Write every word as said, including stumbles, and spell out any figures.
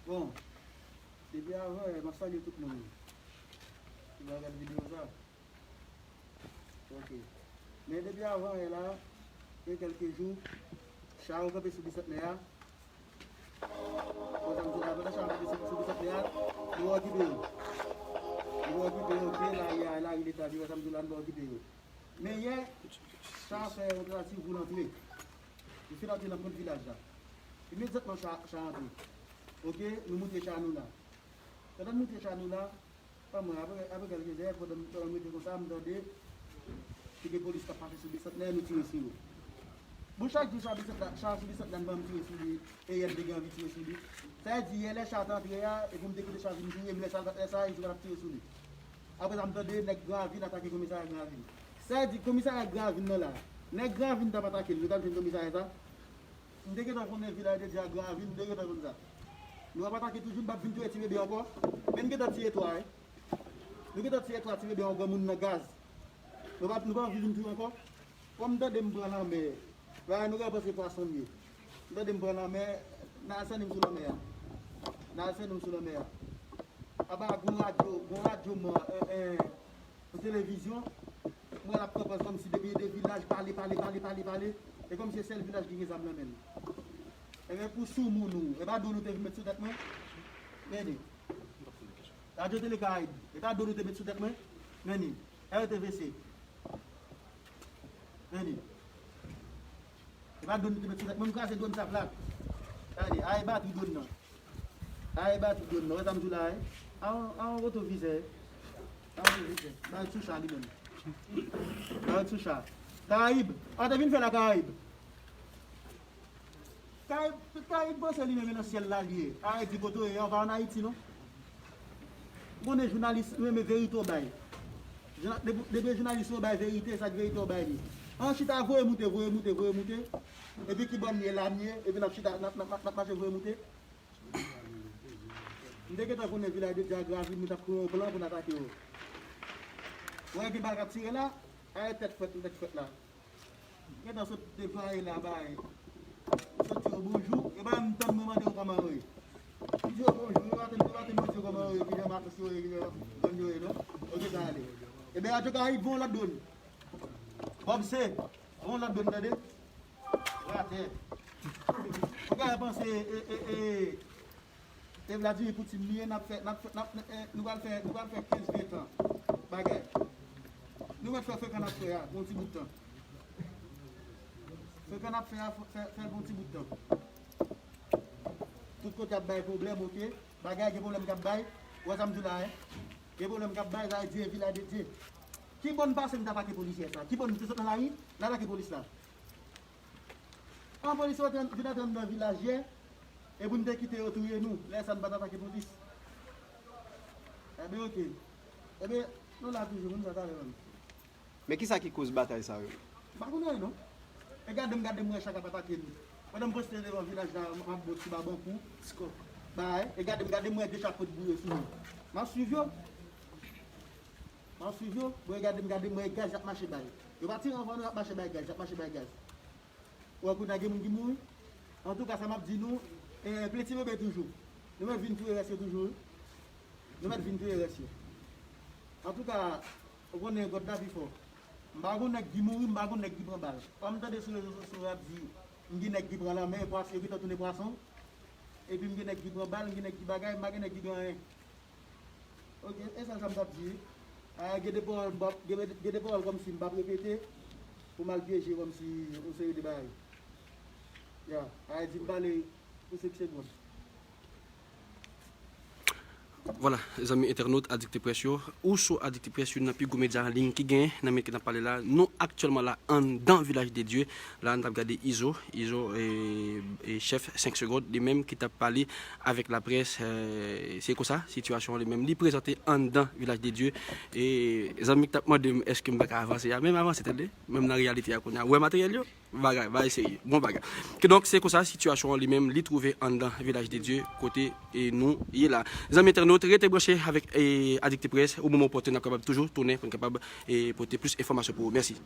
Bon, depi avan yè, m ap salye tout moun ki va gade videyo sa. Ok. Men depi avan yè la, gen kèlke jou, cha yo kanpe sou Bisantnè a. Konsa m di la, pandan cha yo kanpe sou, sou Bisantnè a, nou okipe yo. Nou okipe yo, ok, lari a, lari leta, nou konsa m di la, nou okipe yo. Men yè, cha fè yon tantativ pou l antre. Li fin antre nan pwent vilaj la. Imedyatman, cha, cha antre. Ok, nou moute cha nou la. Pandan n moute cha nou la, pa mwen, apre, apre kèlke zè, pandan, pandan m rete konsa, m tande, te gen polis k ap pase sou Bisantnè, nou tire sou yo. Bon, chak jou, cha Bisantnè, cha sou Bisantnè, m tire sou li, e yè m te gen anvi tire sou li. Sa vle di, yè lè cha t antre a, e pou m te kite cha vin touye m, lè sa, lè sa, e jou k ap tire sou li. Apre sa, m tande nèg Gran Ravin atake komisarya Gran Ravin. Sa vle di, komisarya Gran Ravin nan la, nèg Gran Ravin t ap atake l, yo t al jwenn komisarya sa. M te gentan konnen vilaj de Dye a Gran Ravin, m te gentan konn sa. Nou ap atake toujou, n p ap vin touye ti bebe ankò. Men n gentan tiye twa, wi. Nou gentan tiye twa ti bebe yon granmoun nan gaz. Nou p ap, nou p ap vin touye ankò. Fò m tande m pran lanmè. Bagay nou ka panse pwason m ye. M tande m pran lanmè, n al sène m sou lanmè a. N al sène m sou lanmè a. Aba gon radyo, gon radyo mò, eh, eh, pou televizyon, mwen l ap pran pòz kòmsi depi de vilaj pale, pale, pale, pale, pale. E kòmsi se sèl vilaj ki gen zam nan men l. Ebyen, pou soumoun ou, e pa dlo nou te vin met sou tèt mwen? Men li. Radyo Tele Karayib, e pa dlo nou te met sou tèt mwen? Men li. R T V C. Men li. E pa dlo nou te met sou tèt mwen, m kraze dlo sa plat. Gade, a e batri dlo nan. A e batri dlo nan. Wè sa m di w la, wi. A yon, a yon retovizè. A yon retovizè. Ba yo sou cha li menm. Ba yo sou cha. Karayib. A te vin fè la Karayib. Karayib, Karayib panse li menm nan syèl la li ye. Arèt di kote w ye, ou pa ann Ayiti non. Ou konnen jounalis renmen verite w bay. Jouna-, depi, depi jounalis yo bay verite, sa k verite w bay li. An chita voye moute, voye moute, voye moute. Epi ki bò n ye la n ye, epi n ap chita, n ap, n ap, n ap, n ap mache voye moute. M te gentan konnen vilaj de Dye a Gran Ravin, nou t ap kreye yon plan pou n atake yo. Ou wè gen bal k ap tire la, a e tèt frèt, tèt frèt la. Gentan sot deplwaye la bay. Sot di yo bonjou, e pa menm tan mwen mande yo kòman yo ye. M di yo bonjou, yo pa tèlman, yo pa tèlman di yo kòman yo ye, ki jan matos yo ye, ki jan zòn yo ye non. Ok, sa ale. Ebyen, Radyo Karayib, voye yon lòt dwòn. Bob C, voye yon lòt dwòn, tande. Ratè. Ou ka panse, e, e, e, e Vladimir Poutine li ye, n ap fè, n ap fè, n ap, e, nou pral fè, nou pral fè kenz, ven tan bagay. Nou mèt fè frekan n ap fè a, pou yon ti bout tan. Frekan n ap fè a, fè, fè l pou yon ti bout tan. Tout kote ap bay pwoblèm, ok. Bagay gen pwoblèm k ap bay. Ou wè sa m di w la, en? Gen pwoblèm k ap bay, sa vle di e vilaj de Dye. Ki bò n pase n t atake polisye sa? Ki bò n te sot nan lari, n atake polis la? An polis yo te vin antre anndan vilaj yè, e pou n te kite yo touye nou, lè sa n pa t atake polis. Ebyen, ok. Ebyen, nou la toujou, moun sa talè menm. Men kisa ki koz batay sa yo? M pa konn anyen non. E gade m, gade m wè chak ap atake nou. Pandan m poste devan vilaj la, m ap bwè ti babankou, bay. E gade m, gade m wè de chapot bouye sou nou. M ap swiv yo. M ap swiv yo. Bon, e gade m, gade m wè gaz y ap mache bay. Yo pa tire anvan nou, y ap mache bay gaz, y ap mache bay gaz. Ou wè kounye a gen moun ki mouri. Antouka, sa m ap di nou, e, plen ti bebe toujou. Nou mèt vin touye rès yo toujou, wi. Nou mèt vin touye rès yo. Antouka, ou konnen God la pi fò. M pa gon nèg ki mouri, m pa gon nèg ki pran bal. Kòm m tande sou rezo sosyo yo ap di, m gen nèg ki pran lanmè, pwas-, yo gentan tounen pwason. Epi m gen nèg ki pran bal, m gen nèg ki bagay, m pa gen nèg ki gen anyen. Ok, e sèl sa m t ap di wi. A, gen de pawòl m p ap, gen, gen de pawòl kòmsi m p ap repete pou m al pyeje kòmsi yon seri de bagay. Ya, a, di m pale pou senk segonn. Vwala, zanmi entènot Adikte Près yo, ou sou Adikte Près, youn nan pi gwo medya an liy ki genyen nan minit ke n ap pale la. Nou aktyèlman la anndan Vilaj de Dye. La, n t ap gade Izo, Izo, e, e chèf senk segonn, li menm ki t ap pale avèk laprès, e, se konsa, sitiyasyon an li menm, li prezante anndan Vilaj de Dye. E zanmi k t ap mande m èske m pa ka avanse a, men m avanse, tande, menm nan reyalite a kounye a. Ou wè materyèl yo? Bagay, bagay serye, bon bagay. Kidonk, se konsa, sitiyasyon an li menm, li twouve anndan Vilaj de Dye, kote, e, nou ye la. Zanmi entènot, rete branche avèk, e, Adikte Près, o moman opòtin, n ap kapab toujou tounen pou n kapab, e, pote plis enfòmasyon pou ou. Mèsi.